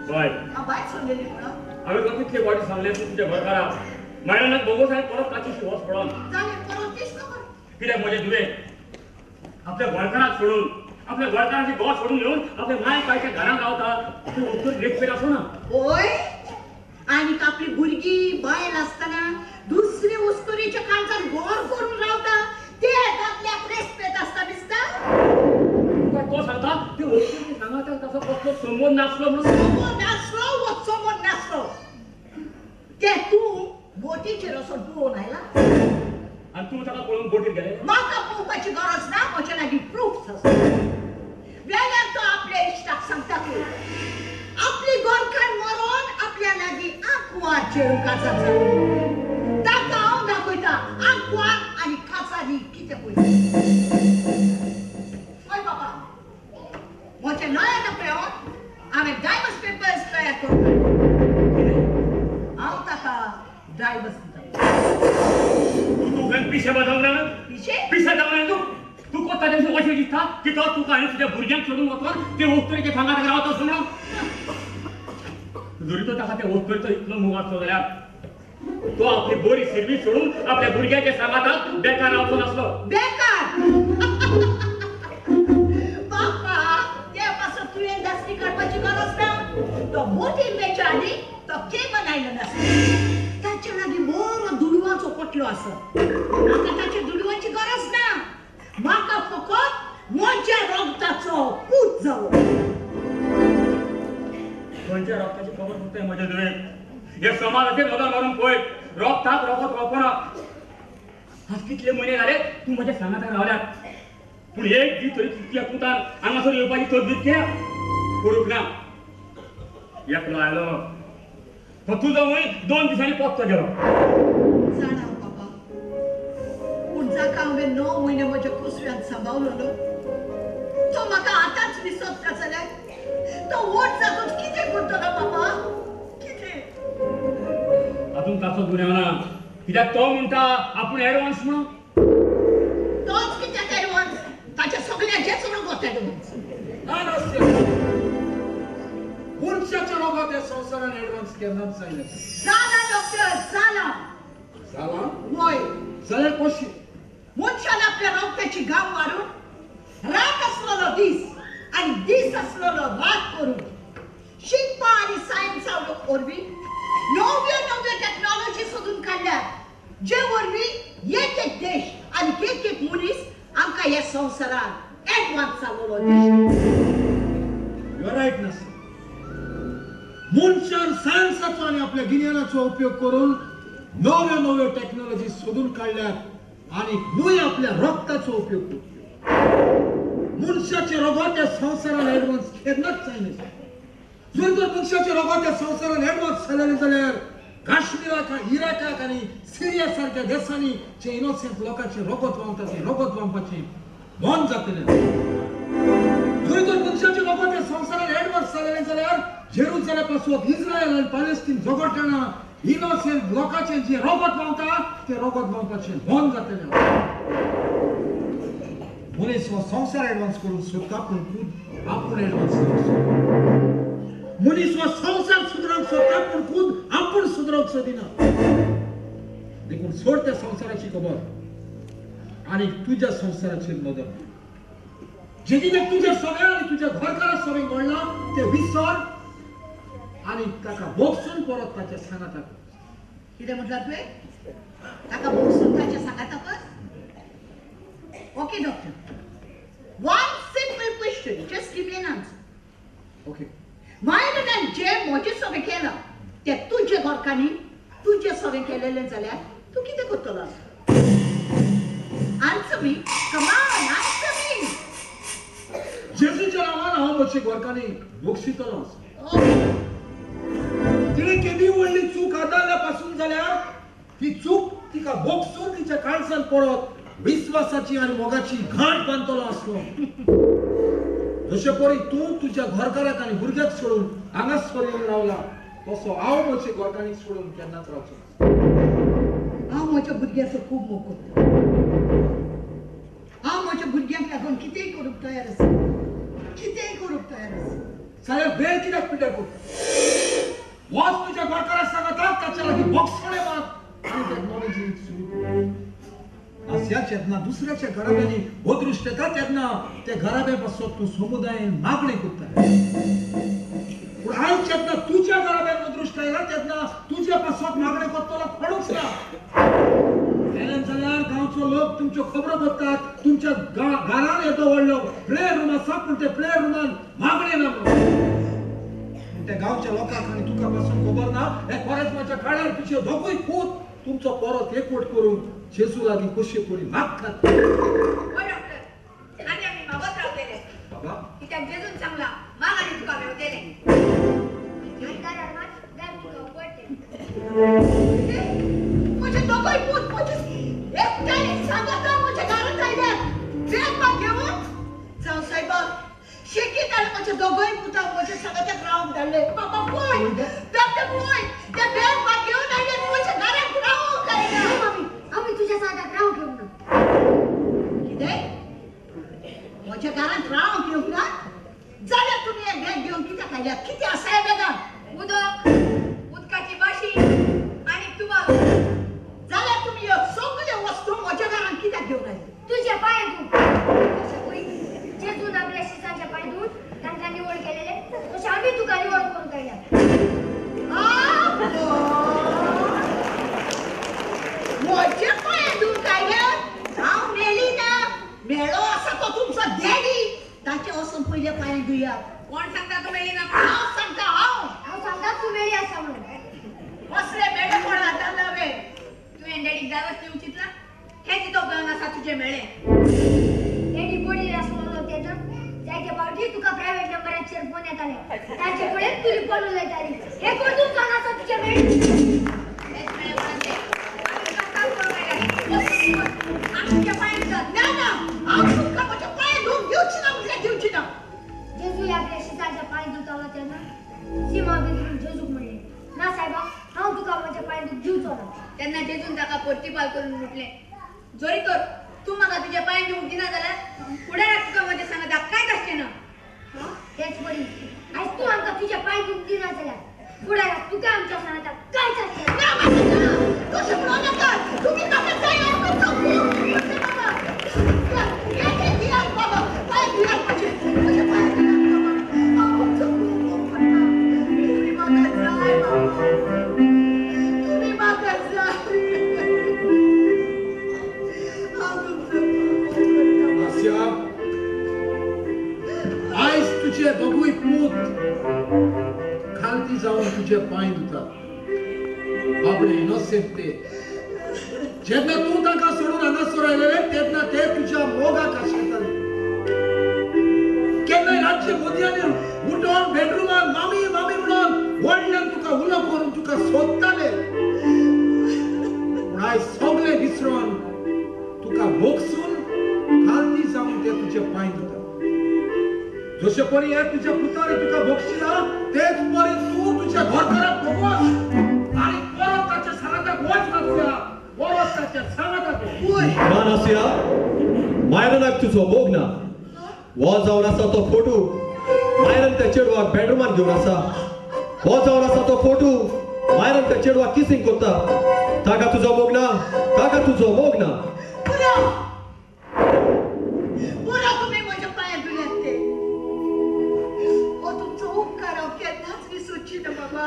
हय हांव बायल सोडलेली म्हणून हांवें तुका कितले फावटी सांगलें तूं तुज्या घरकाराक मायणाक बोगोस हांवें परत ताची वस पडोन जालें परत तीच खबर. कित्याक म्हजें धुवे आपल्या घरकाराक सोडून आपल्या घरकाराची गोर सोडून येवन आपल्या माय पायच्या घरांत रावता ते उत्तर रेस्पेद आसो ना. होय आनीक आपली भुरगीं बायल आसतना दुसरे उस्तुरीच्या काळजान गोर करून रावता ते दादल्याक रेस्पेद आसता दिसता. तो सांगता ते वस्तू सांगता ताचो कसलो संबंद नासलो म्हणून. संबंद नासलो वो संबंद नासलो ते तूं बोटीचेर वचून पळोवन आयला आनी तूं ताका पळोवन बोटीर गेले. म्हाका पळोवपाची गरज ना, म्हज्या लागीं प्रूफ आसा. वेल्यान तो आपल्या इश्टाक सांगता तूं आपली गोरखान मरोन आपल्या लागीं आंकवार चेडूं काजार ताका हांव दाखयता आंकवार आनी काजारी कितें पळयता. हय बाबा म्हज्या लॉयराक पळोवन हांवें डायवर्स पेपर्स तयार करून हांव ताका डायवर्स दिता. तूं खंय पिशे जावंक ना? पिशे पिशे जावंक ना तूं? तूं कोता तेंचे अशें दिसता की तो तुका आनी तुज्या भुरग्यांक सोडून वचून ते वस्तुरीचे सांगाताक रावता असो म्हणून. जरी तो ताका त्या वस्तुरीचो इतलो मोग आसलो जाल्यार तो आपली बरी सर्वीस सोडून आपल्या भुरग्याच्या सांगाताक बेकार रावचो नासलो. बेकार बापा ते पासत तुवें दासरी काडपाची गरज ना. तो बोटीर वेच्या आदी तो केमन आयलंड आसलो ताचे लागीं बरो दुडवांचो पोटलो आसा. म्हाका ताच्या दुडवांची गरज ना, म्हाका फकत म्हज्या रोगताचो पूत जावो. खंयच्या रोगताची खबर फक्त म्हज्या धुवेक. हे समाजाचेर नदर मारून पळय रोगताक रोगत रोगपना. आज कितले म्हयने जाले तूं म्हज्या सांगाताक रावल्यात पूण एक दीस तरी तुज्या पुतान हांगासर येवपाची तजवीज केल्या करूंक ना. एकलो आयलो तो तुजो वय 2 दिसांनी पोत्तो गेलो. जाणा बाबा पूण जाका हांवें 9 म्हयने म्हज्या कुसव्यांत सांबाळलो न्हू तो म्हाका आतांच विसरता जाल्यार तो वोट जातूच कितें करतलो बाबा? कितें तातूंत ताचो गुन्यांव ना कित्याक तो म्हणटा आपूण एडवान्स म्हणून. तोच कित्याक एडवान्स? ताच्या सगळ्याचेच रगत एडवान्स. ना मनशाच्या रोगात ह्या संवसारान एडवान्स केन्नाच जायना. जाला डॉक्टर जाला. जाला? वय. जाल्यार कशी? मनशान आपल्या रोगताची गाम मारून रात आसलेलो दीस आनी दीस आसलेलो रात करून शिकपा आनी सायन्सा वरवीं नव्यो नव्यो टॅक्नॉलॉजी सोदून काडल्यात जे वरवीं एक एक देश आनी एक एक मनीस आमकां ह्या संवसारान एडवान्स जालोलो देश. You are right नास. मनशान सायन्साचो आनी आपल्या गिन्यानाचो उपयोग करून नव्यो नव्यो टॅक्नॉलॉजी सोदून काडल्यात आनी न्हय आपल्या रक्ताचो उपयोग करतो. मनशाचे रगत ह्या संवसारान एडवान्स केन्नाच जायना. जर तर मनशाचे रगत ह्या संवसारान एडवान्स जालें जाल्यार काश्मीराक, इराकाक आनी सिरिया सारक्या देशांनी जे इनोसंट लोकांचे रगत व्हांवता ते रगत व्हांवपाचें बंद जातलें. जर तर मनशाचे रगत ह्या संवसारान एडवान्स जालें जाल्यार जेरुजलेमा पासून इस्रायल आनी पॅलेस्टीन झगडटना इनोसंट लोकांचें जें रगत व्हांवता तें रगत व्हांवपाचें बंद जातलें. मनीस हो संवसार एडवान्स करूंक सोदता पूण खूद आपूण एडवान्स करूंक सोदता. मनीस हो संवसार सुदरावंक सोदता पूण खूद आपूण सुदरावंक सोदिना. देखून सोड त्या संवसाराची खबर आनी तुज्या संवसाराचेर नदर. जें कितें तुज्या सगळ्या आनी तुज्या घरकारा सगळें घडलां तें विसर आनी ताका बोगसून परत ताच्या सांगाताक. कितें म्हटलां तुवें? ताका बोगसून ताच्या सांगाताक? Okay doctor, one simple question, just give me an answer. Okay. मायलनान जे म्हजे सगळें केलां तें तुजे घरकांनी तुजे सगळें केलेलें जाल्यार तूं कितें करतलो? Answer me, come on, answer me. जेजूच्या नांवान हांव म्हजे घरकांनी बोगशितलो. तिणें केदी व्हडली चूक आदारल्या पासून जाल्यार ती चूक तिका बोगसून तिच्या काळजान परत विस्वासाची आनी मोगाची घाट बांदतलो आसलो. जशे परी तूं तुज्या घरकाराक आनी भुरग्याक सोडून हांगासर येवन रावला तसो हांव म्हजे घरकाराक सोडून केन्नाच रावचो ना. हांव म्हज्या भुरग्याचो खूब मोग करता. हांव म्हज्या भुरग्यांक लागून कितेंय करूंक तयार आसा, कितेंय करूंक तयार आसा. जाल्यार वेळ कित्याक पिड्ड्यार करता? वच तुज्या घरकारा सांगता ताच्या लागीं बोगसणे मार आनी ते नवें जिवीत सुरू कर. आसया जेन्ना दुसऱ्याच्या घराब्यांनी अदृश्ट येता तेन्ना ते घराब्या पासत तूं समुदायेन मागणें करता. पूण आयज जेन्ना तुज्या घराब्यान अदृश्ट आयला तेन्ना तुज्या पासत मागणें करतलो कोणूच ना. मेल्यान जाल्यार गांवचो लोक तुमच्यो खबरो करतात. तुमच्या घरान येदो व्हडलो प्लेयर रूम आसा पूण ते प्लेयर रुमान मागणें ना म्हणून. पूण त्या गांवच्या लोकांक आनी तुका पासून खबर ना हे कोरेज्माच्या काळार तुजे दोगूय पूत तुमचो परत एकवट करून जेजू लागीं कशे परी मागतात. हय डॉक्टर, आनी आमी मागत रावतले बाबा, कित्याक जेजून सांगला माग आनी तुका मेवतले. म्हजे दोगूय पूत म्हजे एकट्याने सांगता म्हज्या घरांत आयल्यात बॅग घेवन. जावं सायबा, शेकीत आनी म्हजे दोगूय पुतांक म्हज्या सांगाताक रावंक धाडले. बाबा पळय, डॉक्टर पळय, ते बॅग घेवन आयल्यात म्हज्या घरांत रावंक आयल्या. आमी तुज्या सांगाताक रावंक येवंक ना. कितें? म्हज्या घरांत रावंक येवंक ना जाल्यार तुमी हें बॅग घेवन कित्याक आयल्यात? कितें आसा ह्या बॅगान? उदक, उदकाची बाशी आनी तुवालो. जाल्यार तुमी ह्यो सगल्यो वस्तू म्हज्या घरांत कित्याक घेवन आयले? तुजे पांय धुवून. जेजून आपल्या शिसांचे पांय धुवून तांकां निवळ केलेले तशें आमी तुका निवळ करूंक आयल्यात. म्हजे पांय धुवंक आयल्यात? हांव मेली ना. मेळो आसा तो तुमचो डॅडी, ताचे वचून पयले पांय धुयात. कोण सांगता तूं मेली ना? हांव सांगता. हांव हांव सांगता तूं मेली आसा म्हणून. कसले मेळे कोण आतां नवे? तुवें डॅडीक जावच दिवंक चिंतला? हें तितो घेवन आसा तुजें मेळें. डॅडी बोडीर आसलेलो तेन्ना जायते फावटी तुका प्रायव्हेट नंबराचेर फोन येताले. तांचे कडेन तूं रिपोर्ट उलयताली. हें कोण तुमकां आसा तुजें मेळें? हेंच मेळें म्हणून तें आमी तुका साफ करूंक आयल्यात. आमी तुज्या पांय धुतात. ना ना, हांव तुमकां म्हजे पांय धुवंक दिवची ना म्हटल्यार दिवची ना. जेजू आपल्या शिसांचे पांय धुतालो तेन्ना सिमा पेद्रून जेजूक म्हणलें, ना सायबा, हांव तुका म्हजे पांय धुवंक दिवचो ना. तेन्ना जेजून ताका परतीपाल करून म्हटलें, जरी तर तूं म्हाका तुज्या पांय धुवंक दिना जाल्यार फुडाराक तुका म्हज्या सांगाताक कांयच आसचें ना. तेच परी आयज तूं आमकां तुज्या पांय धुवंक दिना जाल्यार फुडाराक तुका आमच्या सांगाताक कांयच आसचें ना. ना, तशें म्हणूं नाका. तुमी म्हाका जाय हांव तुमचो खूब करता बाबा. दियात बाबा, पांय धुयात म्हजे, म्हजे पांय धुयात बाबा. हांव तुमचो खूब मोग करता. तुमी म्हाका जाय बाबा, तुमी म्हाका जाय. हांव तुमचो खूब मोग करता. आस्या, आयज तुजे दोगूय पूत खालती जावन तुजे पांय धुतात. बाबडे इनोसेंट ते. जेन्ना तूं तांकां सोडून हांगासर आयलेले तेन्ना ते तुज्या मोगाक आशेताले. केन्नाय रातचे मोदयांनी उठोवन बेडरुमान मामी मामी म्हणून व्हडल्यान तुका उलो करून तुका सोदताले. पूण आयज सगळें विसरून तुका भोगसून खालती जावन ते तुजे पांय धुतात. जशे परी हे तुज्या पुतांनी तुका भोगशिला तेच परी तूं तुज्या घरकाराक भोगवस आनी परत ताच्या सांगाताक वच नासया, परत ताच्या सांगाताक वच. ना नासया, मायरनाक तुजो मोग ना. हो जावन आसा तो फोटो मायरन त्या चेडवाक बेडरुमान घेवन आसा. हो जावन आसा तो फोटो मायरन त्या चेडवाक किसिंग करता. ताका तुजो मोग ना, ताका तुजो मोग ना. पुरो पुरो, तुमी म्हज्या पांयां धुल्यात ते. हो तुमचो उपकार हांव केन्नाच विसरची ना बाबा.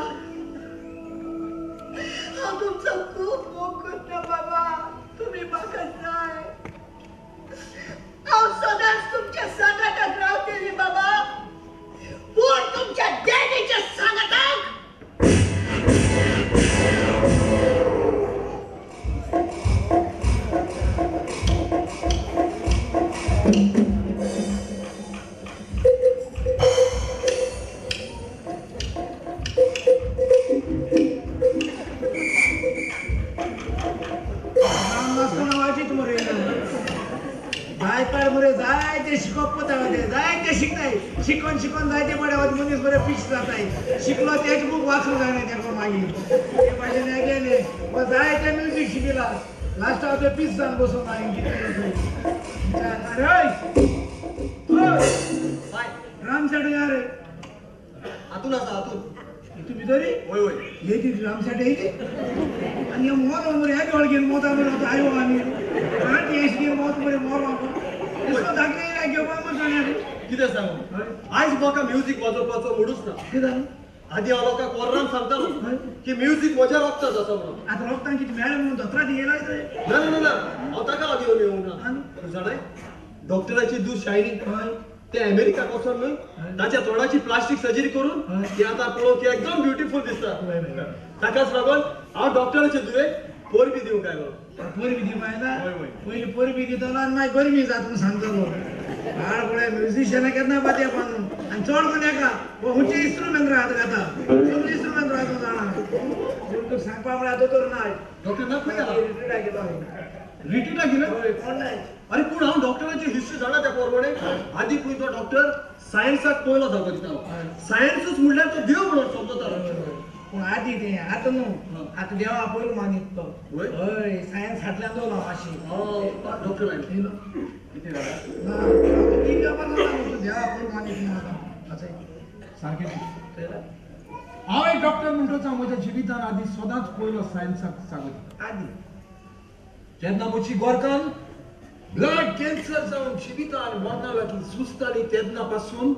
हांव तुमचो खूब मोग करता बाबा. तुमी म्हाका जाय. हांव सदांच तुमच्या सांगाताक रावतली बाबा, पूण तुमच्या डॅडीच्या सांगाताक. जायकार मरे जायते शिकोवप पता जायते शिकताय, शिकोन शिकोन जायते बरे मनीस बरे पीस जाताय. शिकलो तेच बूक वाचूंक जायना तेका मागीर ते भाशेन हें गेलें जायते म्युजीक शिकला लास्टाक ते पीस जावन बसून हांवें कितें. अरे हय ड्रम सेट रे हातून आसा, हातून तूं भितरी? वय वय. येती आमसाठी येते आनी मोर मरे ह्या जवळ घेवन मोत आमी आयो आनी आठ येश घेवन मोत मरे मोर वापर दाखले घेवपा मरे. कितें सांगू, आयज म्हाका म्युजीक वाजोवपाचो मुडूच ना. कितें आदी हांव लोकांक वर्रान सांगतालो की म्युजीक म्हज्या रोगतात आसा म्हणून. आतां रोगतान कितें मेळ्ळें म्हणून दोतोराक येयला? ना ना ना, हांव ताका लागून येवन येवंक ना. तूं जाणाय डॉक्टराची दूद शायनी ते अमेरिकाक वचोन न्हय ताच्या तोंडाची प्लास्टीक सर्जरी करून ती आतां पळोवंक एकदम ब्युटिफूल दिसता. ताकाच लागून हांव डॉक्टराचे दुयें पोरबी दिवंक आयलो. पोरबी दिवंक आयला? पयलीं पोरबी दितलो आनी मागीर गरमी जाता म्हणून सांगतलो. हाड पळय म्युजिशियनाक केन्ना पातया बांदून आनी चड कोण एका खंयचे इन्स्ट्रुमेंट हात घाता, सगळे इन्स्ट्रुमेंट राहता जाणा. तुका सांगपा म्हळ्यार दोतोर ना. डॉक्टर ना खंय गेला? रिट्रीटाक गेलो. रिट्रीटाक गेलो? हय. कोण ना? अरे पूण हांव डॉक्टराची हिस्ट्री जाणा त्या पोरवणे. आदी खंय तो डॉक्टर सायन्साक पयलो जागो दितालो. सायन्सूच म्हणल्यार तो देव म्हणून समजतालो. पूण आदी तें आतां न्हू, आतां देवा पयलो मानीत तो. हय, सायन्स फाटल्यान दवरलो मातशी. डॉक्टर आयलो. कितें जालें? ना देवा पयलो मानीत न्हू आतां. अशें सारकें. हांव एक डॉक्टर म्हणटोच हांव म्हज्या जिवितान आदी सदांच पयलो सायन्साक जागो दिता. आदी जेन्ना म्हजी गोरकान ब्लड कॅन्सर जावन जिवितान मरणा लागीं सुजताली तेन्ना पासून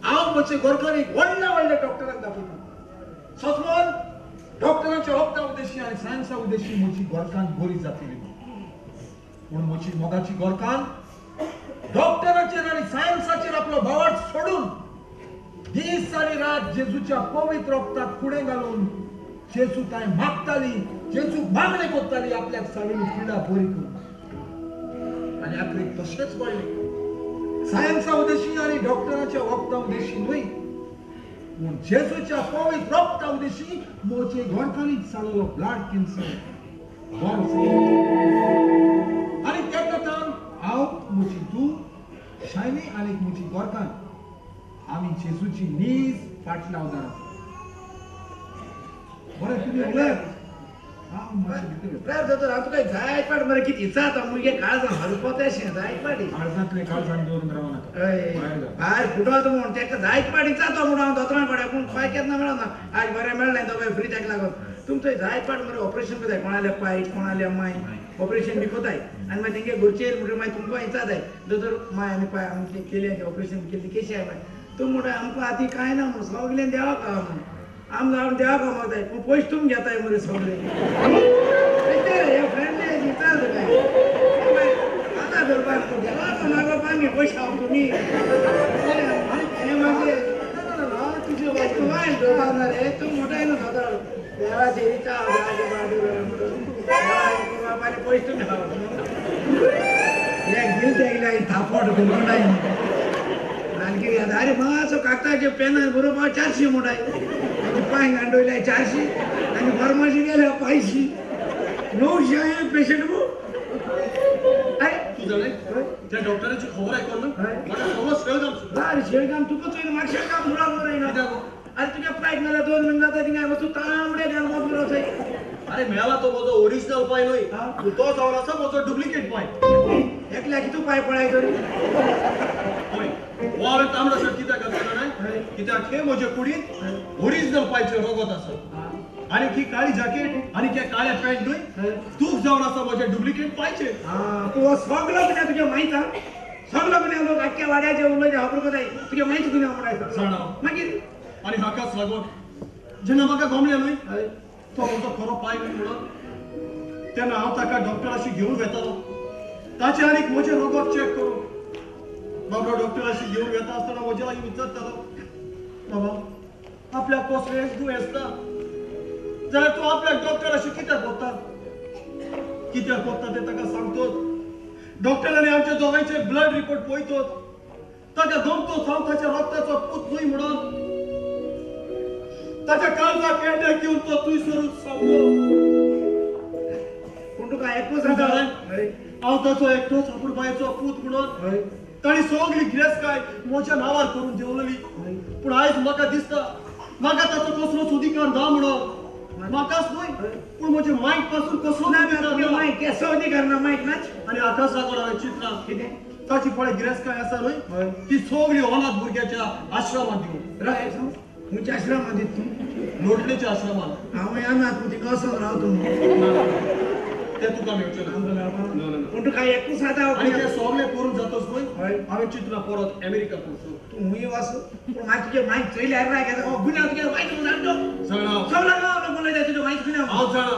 हांव म्हजे गोरकानीक व्हडल्या व्हडल्या डॉक्टरांक दाखयता. सजमोन डॉक्टरांच्या वखदा उद्देशी आनी सायन्सा उद्देशी म्हजी गोरकान बरी जातली. पूण म्हजी मोगाची गोरकान डॉक्टराचेर आनी सायन्साचेर आपलो भावार्थ सोडून दीस आनी रात जेजूच्या पवित्र रक्ताक फुडें घालून जेजू कांय मागताली, जेजू मागणें करताली आपल्याक साविल्ली पिडा बरी करून. आनी आपलीक तशेंच पडलें. सायन्सा उद्देशी आनी डॉक्टराच्या वखदा उद्देशी न्हय, पूण जेजूच्या पवित्र रक्ता उद्देशी म्हजे घरकान्नीक जाल्लो ब्लड कॅन्सर बरो जालो. आनी तेन्ना तान हांव, म्हजी धूव शायनी आनी म्हजी घरकान्न आमी जेजूची नीज फाटलावदार. बरें तुमी उलयात. हांव मातशें भितर. बरें दोतोर, हांव तुका जायत पाट मरे कितें विचारता मुगे काळजान हरपता अशें जायत पाटी. काळजांतलें काळजान दवरून रावनाका. हय, भायर फुटत म्हूण ताका जायत पाट विचारता म्हूण हांव दोतोरां कडेन, पूण खंय केन्ना मेळना. आज बरें मेळ्ळें तो फ्री ताका लागून. तुमचो जायत पाट मरे ऑपरेशन करताय, कोणाल्या पाय कोणाल्या माय ऑपरेशन बी करताय आनी मागीर तेंगे घरचे येयले म्हणटकीर मागीर तुमकां विचारताय, दोतोर माय आनी पाय आमचें केलें ऑपरेशन केलें केशें आहा माय? तूं म्हणटा आमकां आतां कांय ना म्हूण सगळें देवाक आहा म्हूण आम जावन देवाक मागताय, पूण पयशे तुमी घेताय मरे सगळे. हे फ्रेंडली विचार काय आतां धरपाक देवाक मागप आमी पयशे हांव तुमी हें मागीर तुजें वायट धरपाक ना रे. तूं म्हणटाय न्हू दोतोर देवाचे विचार देवाचे बाजू पयशे तुमी हांव एक दिल तेगले थापट म्हणटाय. आणखी अरे मातसो कागदाचे पेनान बरोवपाक 400 म्हणटाय, पांय गांडवले 400 आनी फार्मासी गेल्या 500, 900 पेशंट गो. अरे तूं जाणाय त्या डॉक्टराची खबर आयकून न्हू म्हाका सगळो शेळगाम सुटलो. अरे शेळगाम तुका चोय म्हाका शेळगाम सुडाक मरे. अरे तुज्या पायक नाल्यार 2 मिनटां जाता थिंगा वचून तांबडे घाल मत मरे थंय. अरे मेळ्ळा तो म्हजो ओरिजिनल पांय न्हय, तो जावन आसा म्हजो डुप्लिकेट पांय. एकल्याक कितू पांय पळय तरी? हो हांवें तांबडो शर्ट कित्याक घातलो जाणाय? कित्याक हे म्हजे कुडींत ओरिजिनल पांयचें रगत आसा आनी ही काळी जॅकेट आनी ते काळे पॅन्ट न्हय तूं जावन आसा म्हजे डुप्लिकेट पांयचें. तूं सगलो कितें तुज्या मायत आहा, सगलो कितें लोक आख्ख्या वाड्याचे उलयते खबर कोताय तुज्या मायत कितें म्हणटाय जाणा. मागीर आनी हाकाच लागून जेन्ना म्हाका गमलें न्हय तो म्हजो खरो पांय न्हय म्हणून तेन्ना हांव ताका डॉक्टराशी घेवन वेतालो. ताचें आनीक म्हजें रगत चॅक करूं. बाबा डॉक्टराशी घेवन वेता आसतना म्हज्या लागीं विचारतालो, बाबा आपल्याक कसलेंच दुयेंस ना जाल्यार तूं आपल्याक डॉक्टराशी कित्याक वता? कित्याक वता तें ताका सांगतोच. डॉक्टरांनी आमच्या दोगांयचे ब्लड रिपोर्ट पळयतोच ताका गमतोच हांव ताच्या रक्ताचो पूत न्हय म्हणून. ताच्या काळजाक अटॅक येवन तो थंयसरूच सोंपलो. पूण तुका एकूच जाता हांव ताचो एकटोच अपुरबायेचो पूत म्हणून ताणी सगळी गिरेस्तकाय म्हज्या नांवार करून देंवलेली. पूण आयज म्हाका दिसता म्हाका ताचो कसलोच अधिकार ना म्हणून. म्हाकाच न्हय पूण म्हजे मायक पासून कसलो अधिकार ना. मायक केसो अधिकार ना मायक नाच. आनी हाकाच लागून हांवें चिंतलां कितें ताची पळय गिरेस्तकाय आसा न्हय ती सगळी अनाथ भुरग्याच्या आश्रमांत दिवं. खंयच्या आश्रमांत दित तूं? लोटलेच्या आश्रमांत. हांव येना, तूं थिंगा वचोन राव तूं. ते तुका मेळचें ना. पूण तुका एकूच जाता. आनी ते सगळें करून जातच न्हय हांवें चिंतलां परत अमेरिका करचो. तूं हुंय वच, पूण मागीर तुगे मायक चोयल्यार राग येता. हो गुन्यांव तुगे मायक जाणटो. जाणा सगळ्या गांवांत लोक उलयता तुज्यो मायक गुन्यांव. हांव जाणा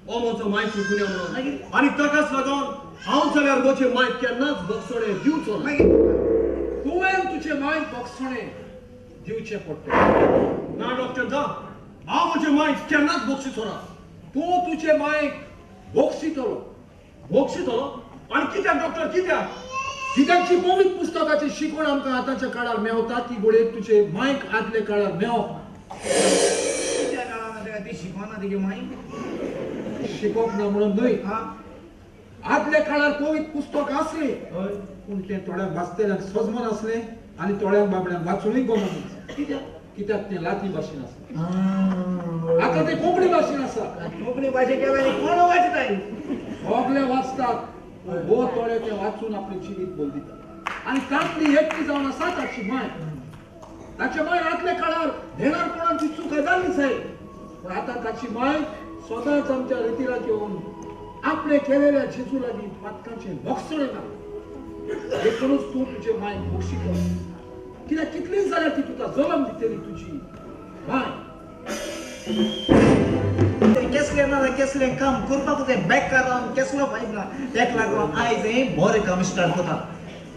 हो म्हजो मायचो गुन्यांव म्हणून, आनी ताकाच लागून हांव जाल्यार म्हजे मायक केन्नाच बक्षणे दिवचो ना. तुवें तुजे मायक बक्षणे दिवचें पडटलें. ना डॉक्टर ना, हांव म्हजे मायक केन्नाच बक्षिचो ना. तूं तुजे मायक बक्षितलो. बक्षितलो? आनी कित्याक डॉक्टर, कित्याक? कित्याक जी पवित्र पुस्तकाची शिकवण आमकां आतांच्या काळार मेवता ती घडये तुजे मायक आदल्या काळार मेवप ना. तुज्या काळार ती शिकवना तुगे मायक? शिकोवप ना म्हणून न्हय, आदल्या काळार पवित्र पुस्तक आसलें पूण तें थोड्यांक वाचतल्यांक सजमन आसलें आनी थोड्यांक बाबड्यांक वाचूनय गोमन आसलें. कित्याक तें लाती भाशेन आसलें. आतां तें कोंकणी भाशेन आसा. कोंकणी भाशे केला कोण वाचताय? सगळे वाचतात, भोव थोडे तें वाचून आपलें जिवीत बदलितात. आनी तांतली एकटी जावन आसा ताची माय. ताच्या माय आदल्या काळार देणारपणान ती चूक जाली जाय, पूण आतां ताची माय सदांच आमच्या रितीराक येवन आपणे केलेल्या जेजू लागीं पातकांचें बक्षणें ना. देखूनच तूं तुजे मायक बक्षितलो. कित्याक कितलीय जाल्यार ती तुका जल्म दितली तुजी माय. केसलें ना केसलें काम करपाक जाय, बेकार रावन केसलो फायद ना. तेका लागून आयज हें बरें काम स्टार्ट करता.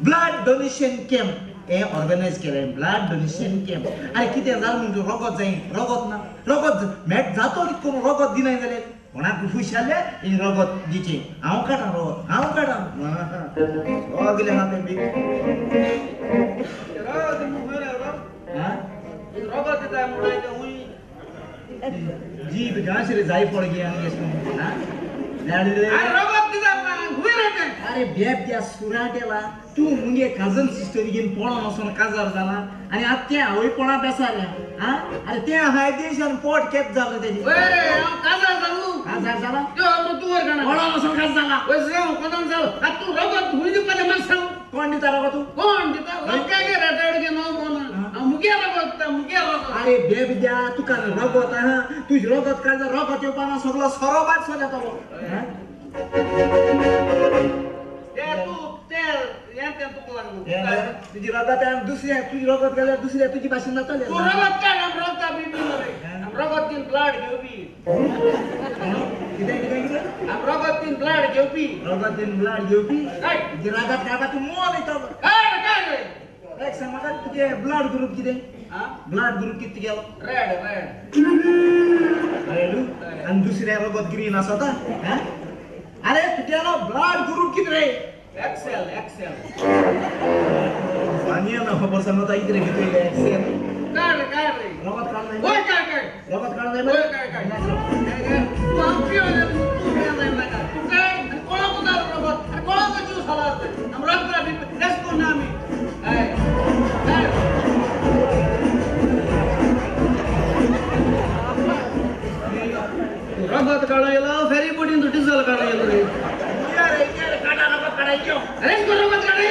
ब्लड डोनेशन कॅम्प हें ऑर्गनायज केलें. Blood donation camp. आरे कितें जालें म्हणून रोगत जाय, रोगत ना, रोगत मेट जातो कितें करून रोगत दिनाय जाल्यार कोणाक खूश जाल्यार हें रोगत दिचें. हांव काडा रोगत, हांव काडा सगळें आहा तें बी. रोगत दिता म्हणून जीभ घास रे जायफळ घे आनी अरे बेब त्या सुराटेला तूं मुगे कजन सिस्टर घेवन पळोवन वचोन काजार जाला आनी आतां तें आवयपणा बेसारल्या. आं, अरे तें हाय देशान पोट केप जालें तेजें. काजार जालो, काजार जाला पळोवन वचोन काजार जाला. तूं रोगत खूंय दिवपाचें म्हाका सांग. कोण दिता रोगत? तूं कोण दिता? मुगे रोगत, मुगे रोगत. अरे बेबद्या तुका रोगत आहा, तुज रोगत काडल्यार रोगत येवपा ना, सगळो सोरोबात सो जातलो. तुजी रगत दुसऱ्या, तुजी रगत गेल्यार दुसऱ्या तुजी भाशेन जातलें. तूं रगत काड, आम रगता बी मरे. आम रगत तीन ब्लड घेवपी. कितें कितें कितें? आम रगत तीन ब्लड घेवपी. रगत तीन ब्लड घेवपी? तुजी रगत काडपा तूं मोल येतलो. काड काड. एक सांग म्हाका, तुगे ब्लड ग्रुप कितें? ब्लड ग्रुप कितें तुगेलो? Red red. Red? आनी दुसऱ्या रगत ग्रीन आसता? अरे तुगेलो ब्लड ग्रुप कितें रे? Excel excel. आनी ना खबर सांगता कितें रे भितर एक्सेल. काड काड रे. रगत काड जाय. ओय काड काड. रगत काड जाय. ओय काड काड. तूं आमची तूं जाय नाका. तूं काय आनी कोणाकू जाय रगत आनी कोणाकू जीव जाला आम रगत बी रेस्ट करना आमी. हय काड. रगत काडूं येयलो फेरी बोटीन तूं डिझल काडूं येयलो रे. अरे रगत काडय.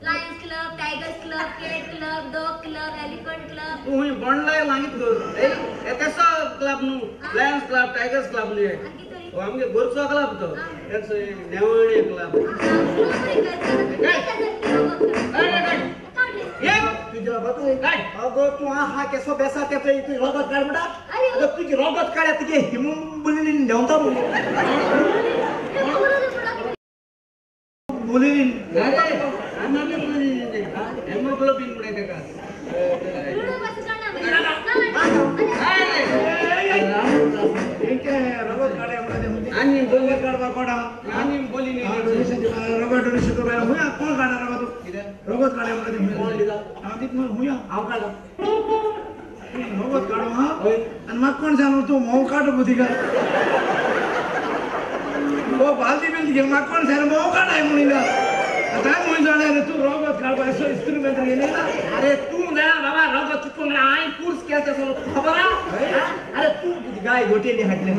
Lions club, tigers club, cat club, dog club, elephant club. तूं बोंडलाय लागीत कर. केसो क्लब न्हू, लायन्स क्लब टायगर्स क्लब न्हू, आमगे गोरचो क्लब तो नेवणे क्लब. तुजी रगत अगो तूं आहा केसो बेसा तेचो तुजी रगत काड म्हणटा. अगो तुजी रगत काडल्या तुगे हिमोग्लोबीन देंवता बोलिलीन. हेमोग्लोबीन म्हणून तेका. आनी रगत काडपा कोणा? आनी बोली रगत डोनेशन करपा हुंय कोण काडा रगत? रगत काडया म्हणटा तें कोण दिता? हांव दित न्हू, हुंय हांव काडा रगत काडू. हा आनी म्हाका कोण सांगलो तूं म्होंव काड बुदिका? ओ बालदी बिल घेवन म्हाका कोण सांगलो म्होंव काडाय म्हणून? आतां खंय जाणा रे तूं रगत काडपा असो इन्स्ट्रुमेंट घेयला? अरे तूं जाणा बाबा रगत कितको हांवें कोर्स केला तें सगळो खबर आहा. अरे तूं गाय गोटेली हाडले.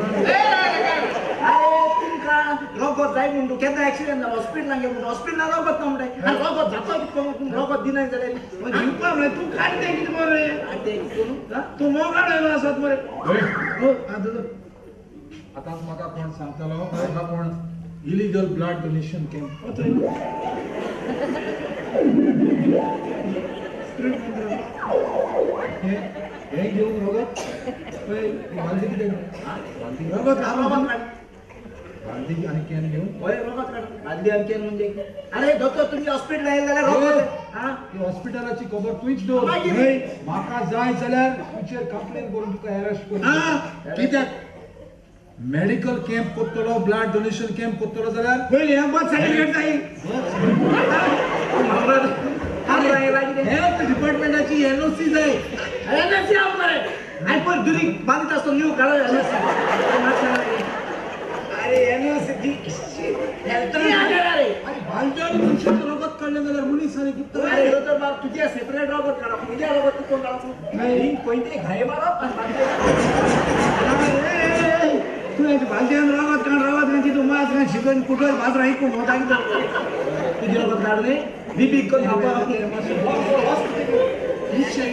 अरे तुमकां रोगत जाय म्हूण तूं केन्ना एक्सिडंट जालो हॉस्पिटलान गे म्हूण हॉस्पिटलान रोगत ना म्हणटाय. आनी रोगत जाता कितको तूं रोगत दिनाय जाल्यार दिवपा म्हळ्यार तूं काड तें कितें मरे तें कितें तूं मोगाड आयलो आसत मरे. आतांच म्हाका कोण सांगतलो म्हाका कोण इलिगल ब्लड डोनेशन कॅम्प हे घेवन रोगत बालदी कितें रोगत बालदी आनी can घेवन हय रोगत काड बालदी आनी can म्हणजे. अरे दोतोर तुमच्या हॉस्पिटल आयले जाल्यार रोगत हॉस्पिटलाची खबर तुंच दवर. म्हाका जाय जाल्यार तुजेर कंप्लेन करून तुका अरेस्ट करून कित्याक मेडिकल कॅम्प करतलो ब्लड डोनेशन कॅम्प करतलो जाल्यार पयलीं हें बर्थ सर्टिफिकेट जाय. हेल्थ डिपार्टमेंटाची एनओसी जाय. एनओसी आहा मरे. आनी पयर दुरीग बांदता आसतना न्यू काडो. अरे एनओसी हेल्थ रे. आनी बालद्यान मनशाचें रगत काडलें जाल्यार मनीस आनी कितें. अरे दोतोर बाब तुजें सेपरेट रगत काडप म्हजें रगत तुका काडप खंय तें घाय मारप आनी तूं बालद्यान रगत काड रगत काड तितू मास काड शिकून कुठं बाजरा ऐकून होता कितें तुजें रगत काड न्ही बीबी करून पिशे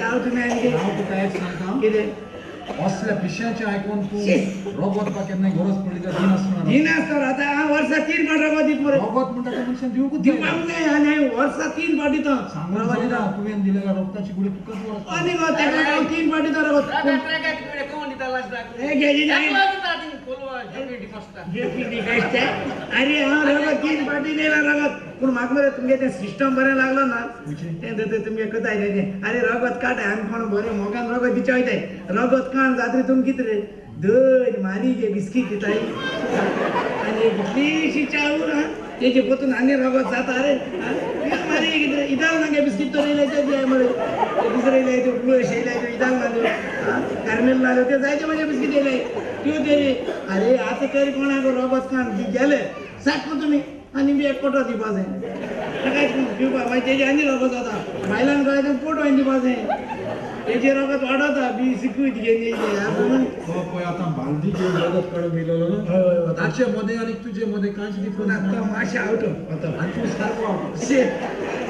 हांव तुमी आनी हांव तुका एक सांगता कितें असल्या पिश्याचें आयकून तूं रगत बा केन्नाय गरज पडली जाल्यार दिनासतना दिनासतना आतां हांव वर्सा 3 फावट रगत दीत मरे. रगत म्हणटा तें मनशान दिवंकूच दिवपाक जाय. आनी हांवें वर्सा 3 फावट दिता. सांगून जायना तुवें दिलेल्या रगताची गुळी तुकाच गरज. आनी गो तेका हांव 3 फावट दिता रगत. अरे हांव रगत 3 फावटी दिला रगत. पूण म्हाका मरे तुमगे तें सिस्टम बरें लागलो ना तें तुमगे कथाय तें. अरे रगत काड आमी कोण बरें मोगान रगत दिचें वयताय. रगत काड जात्रे तुमी कितें रे दर मारी गे बिस्कीट दिताय आनी इतलीशी चावूर तेजे पोतून आनी रगत जाता. अरे मारी कितें इदाल ना गे बिस्कीट तर येयले ते जाय मरे दुसरे येयले त्यो ब्लू अशें येयले त्यो इदाल ना त्यो कारमेल ना त्यो जायते म्हाजे बिस्कीट येयले त्यो ते. अरे आतां तरी कोणाक रगत काड गेले सारको तुमी आनी बी एक कोटो दिवपा जाय कांयच दिवपा मागीर तेजे आनी रगत जाता. बायलांक कळ्ळें तें पोट वायन दिवपा जाय तेजे रगत वाडता बी सिकूत घेवन तो पळय आतां बालदी घेवन रगत काडून येयलो न्हू ताचे मदें आनी तुजे मदें कांयच डिफरन्स आतां मातशें आवट आतां आनी तूं सारको आवट.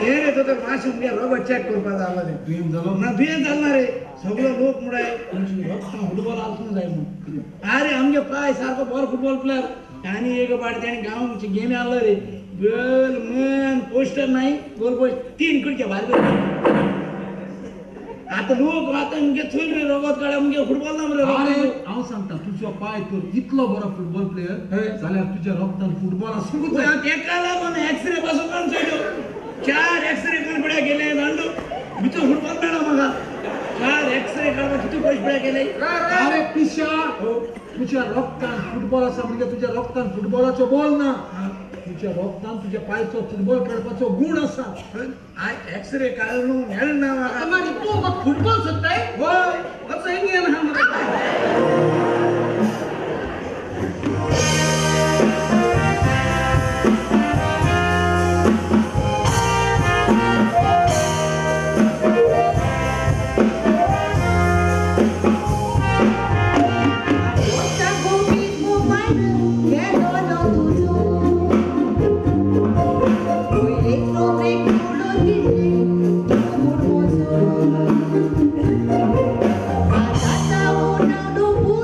हें रे दोतोर मातशें मुगे रगत चॅक करपा जाय तें. दुयेंत जालो ना दुयेंत जालें ना रे. सगळो लोक म्हणटाय तुमची रगतां फुटबॉल आसूंक जाय म्हूण. अरे आमगे पाय सारको बरो फुटबॉल प्लेयर आनी एक पाटी तेणें गांवचे गेमी आहलो रे गोल मन पोस्टर नाही गोल पोस्ट 3 कुडके भायर. आतां लोक आतां मुगे थंय रे रगत काडा मुगे फुटबॉल ना मरे. अरे हांव सांगता तुजो पाय तर इतलो बरो फुटबॉल प्लेयर जाल्यार तुज्या रगतान फुटबॉल आसूंकूच जाय. तेका लागून एक्सरे पासून काडून चोयलो 4 एक्सरे काडून पळय गेले दांडू भितर फुटबॉल मेळ्ळो म्हाका. 4 एक्सरे काडपाक कितू पयशे पळय गेले. अरे पिशा तुज्या रगतान फुटबॉल आसा म्हणजे तुज्या रगतान फुटबॉलाचो बॉल ना. तुज्या रगतान तुज्या पांयचो फुटबॉल खेळपाचो गूण आसा. एक्सरे काडून मेळना म्हाका. फुटबॉल सोदताय हय असो इंडियन आहा मरे. Thank you.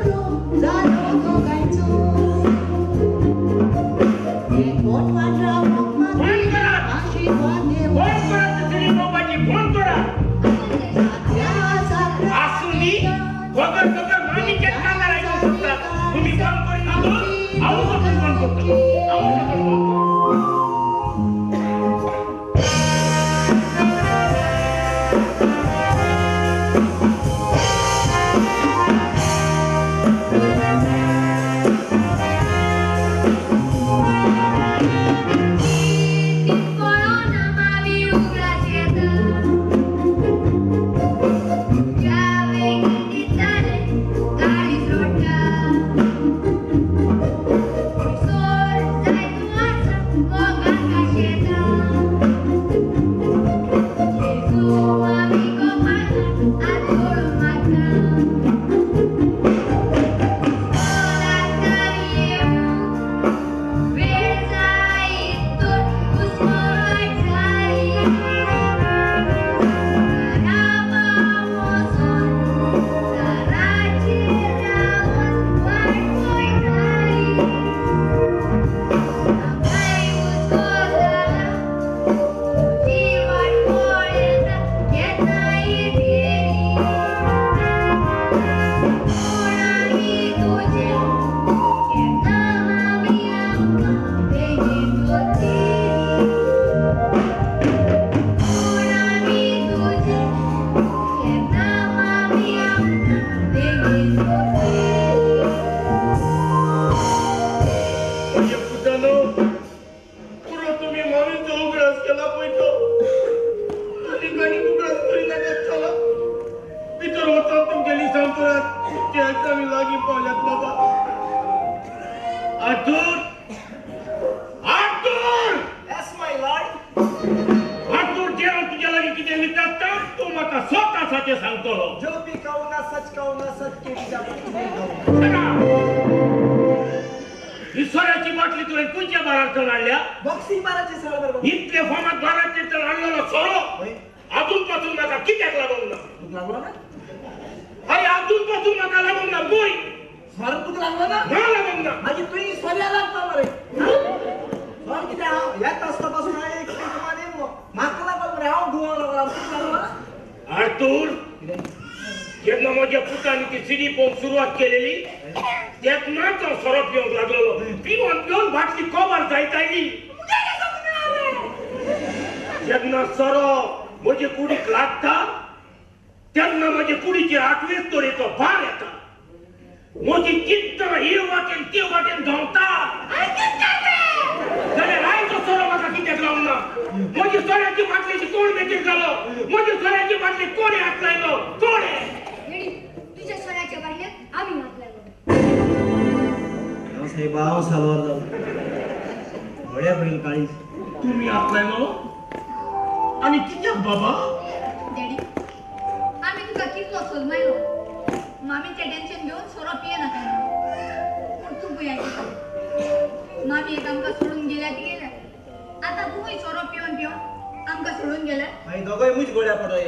Arthur! Arthur! Yes my lord. Arthur, जे हांव तुज्या लागीं कितें विचारता तूं म्हाका स्वता आसा तें सांगतलो. जो भी कहूंगा सच कहूंगा, सच के बिना कुछ नहीं कहूंगा. ही सोऱ्याची बाटली तुवें खंयच्या बारांतल्यान हाडल्या? बॉक्सिंग बाराची सर बरोबर. इतले फामाद बारांतल्यान हाडलेलो सोरो अजून पासून म्हाका कित्याक लागूंक ना? तुका लागलो ना? अरे अजून पासून म्हाका लागूंक ना. बोय सोरो तुका लागलो ना? ना लागूंक ना. मागीर तुवें सोऱ्या लागता मरे. सोर कितें हांव ह्याच आसता पासून हांवें एक येयलो म्हाका लागलो मरे, हांव घुंवक लागलो. तुका लागलो ना? आर्थूर, जेन्ना म्हज्या पुतान ती सिडी पळोवंक सुरवात केलेली तेन्नाच हांव सोरो पिवंक लागलेलो. पिवन पिवन बाटली कोबार जायत आयली. जेन्ना सोरो म्हजे कुडीक लागता तेन्ना म्हजे कुडीचेर आठवेच तरेचो भार येता. म्हजी चिंतना हे वाटेन ते वाटेन धांवता. जाल्यार आयचो सोरो म्हाका कित्याक लावंक ना? म्हजी सोऱ्याची बाटलेची कोण बेगीन जालो? म्हजी सोऱ्याची बाटली कोणे हात लायलो? कोणे? तुझ्या सोऱ्याच्या बाटलेक आमी हात लायलो. साहेब हांव साल्वार जालो. बऱ्या पयलीं काळीज. तुमी हात लायलो आनी कित्याक बाबा? डॅडी, आमी तुका कितलो सोजमायलो. मामीचें टेन्शन घेवन सोरो पियेनाका म्हणून. पूण तूं खंय आयकता? मामी एक आमकां सोडून गेल्या ती गेल्या. आतां तूंय सोरो पिवन पिवन आमकां सोडून गेल्या. मागीर दोगांय मुज गोळ्या पडोय.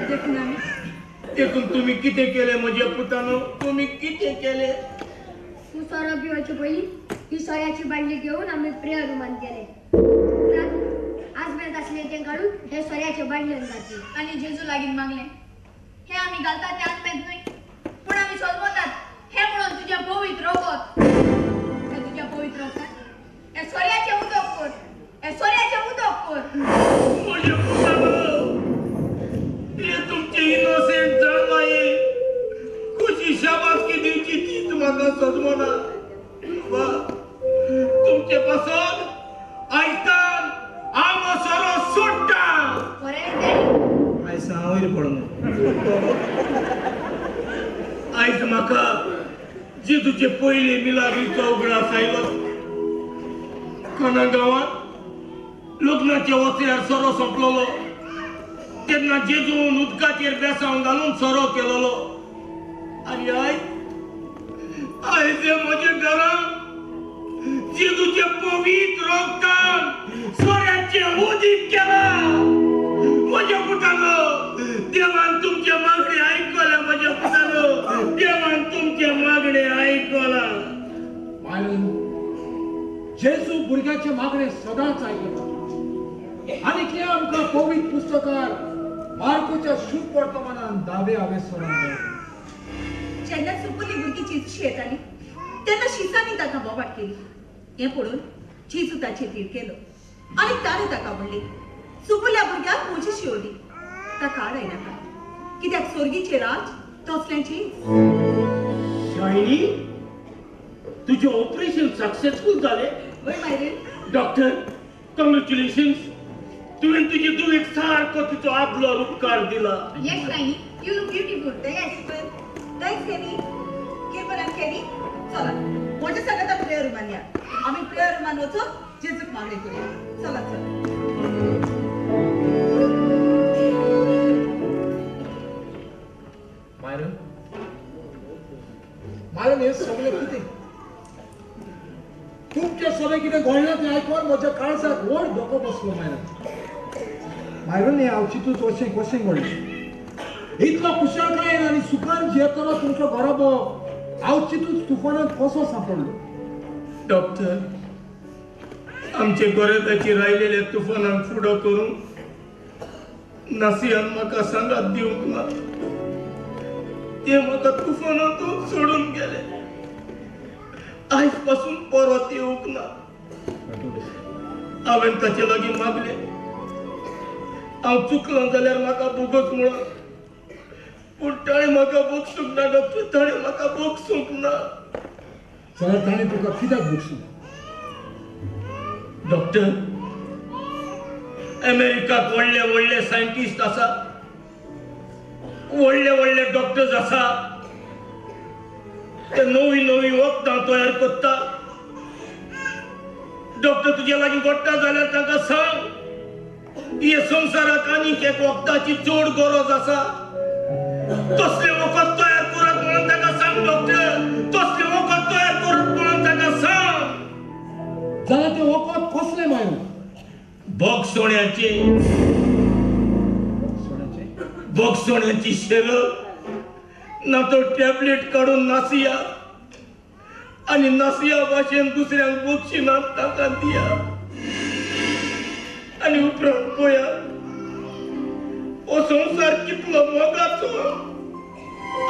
देखून आमी देखून तुमी कितें केलें म्हज्या पुतानो? तुमी कितें केलें? तूं सोरो पिवचे पयलीं ही सोऱ्याची बाटली घेवन आमी प्रेयर रुमान गेले. उपरांत आजमेंत आसलें तें काडून हे सोऱ्याचे बाटलेन घातलें आनी जेजू लागीं मागलें, हें आमी घालतात तें आजमेंत न्हय, पूण आमी सोजमतात हें म्हणून तुज्या पवित्र रगत. हें तुज्या पवित्र रगतान हें सोऱ्याचें उदक कर, हें सोऱ्याचें उदक कर. म्हज्या पुतानो, हे तुमचे इनोसेंट जाणवाये खुशी शाबासकी दिवची तीच म्हाका सजमना. तुमचे पासून आयतान हांव सोरो सोडटा. आयज हांव वयर पडून. आयज म्हाका जेजूचे पयले मिलाग्रीचो उगडास आयलो. काना गांवांत लग्नाच्या वचऱ्यार सोरो सोंपलेलो तेन्ना जेजून उदकाचेर बेसांव घालून सोरो केलेलो. आनी आयज आयज म्हज्या घरांत जेजूचे पवित्र रगतान सोऱ्याचें उदीक केलां. म्हज्या पुतानो, देवान तुमचे मागणे आयकलें. म्हज्या पुतानो, देवान तुमचे मागणे आयकलां. मायरन, जेजू भुरग्याचे मागणे सदांच आयकता. आनी हें आमकां पवित्र पुस्तकार मार्कोच्या शुभ वर्तमानान दावे हावेसरान मेळटा. जेन्ना सुपुल्ली भुरगीं जेजूशी येताली तेन्ना शिसांनी ताका बोवाट केली. हें पळोवन जेजू ताचेर तिडकेलो आनी ताणें ताका म्हणलें, सुपुल्ल्या भुरग्याक म्हजी शिवली, ताका आडायनाका, कित्याक स्वर्गीचें राज तसल्यांचें. शायनी, तुजें ऑपरेशन सक्सेसफूल जालें. वय मायरेन. Doctor, congratulations. तुवें तुजे धुवेक सारको तिचो आदलो उपकार दिला. Yes Shiny, you look beautiful. Thanks Kirpan. Thanks Kenny. Kirpan आनी केनी, चला म्हज्या सांगाता प्रेयर रुमान या. आमी प्रेयर रुमान वचून जेजूक मागणी करूया. चला चला. मायरन, मायरन, हें सगळें कितें तुमचें सगळें कितें घडलां तें आयकून म्हज्या काळजाक व्हड धोको बसलो. मायरन, मायरन, हें हांव चिंतूच अशें कशें घडलें? इतलो कुशळकायेन आनी सुखान जियेतलो तुमचो घराबो हांव चिंतूच तुफानांत कसो सांपडलो? डॉक्टर, आमचे गोरेताची रायलेल्या तुफानाक फुडो करून नासियान म्हाका सांगात दिवंक ना. ते म्हाका तुफानांतूच सोडून गेले. आयज पासून परत येवंक ना. हांवें ताचे लागीं मागलें, हांव चुकलो जाल्यार म्हाका भोगोस म्हणून, पूण ताणें म्हाका भोगसूंक ना. डॉक्टर, ताणें म्हाका भोगसूंक ना. जाल्यार ताणें तुका कित्याक भोगसूं? डॉक्टर, अमेरिकाक व्हडले व्हडले सायंटिस्ट आसा, व्हडले व्हडले डॉक्टर्स आसा, ते नवी नवी वखदां तयार करता. डॉक्टर तुज्या लागीं गोडटा जाल्यार तांकां सांग, हे संवसाराक आनीक एक वखदाची चड गरज आसा, तसलें वखद तयार करात म्हणून ताका सांग. डॉक्टर, तसलें वखद तयार करात म्हणून ताका सांग. जाल्यार तें वखद कसलें मायू? बोगसोण्याचें. बोगसोण्याची शेरप ना तो टॅबलेट काडून नासया आनी नासया भाशेन दुसऱ्यांक बक्षिनात तांकां दिया आनी उपरांत पळया हो संवसार कितलो मोगाचो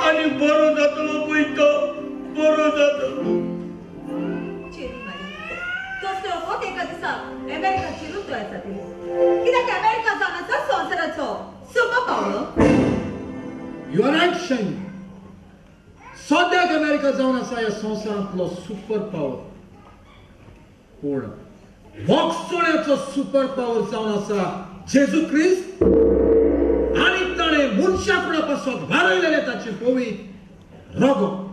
आनी बरो जातलो पळय तो, बरो जातलो. तसलें वखद एका दिसा अमेरिका चिरून तयार जातलें. कित्याक अमेरिका जावन आसा संवसाराचो super power. You are right Shiny. सद्याक अमेरिका जावन आसा ह्या संवसारांतलो सुपर पावर, पूण बोगसोण्याचो सुपर पावर जावन आसा जेजू क्रिस्त आनी ताणें मनशा कुडा पासत वारयलेलें ताचें पवित्र रगत.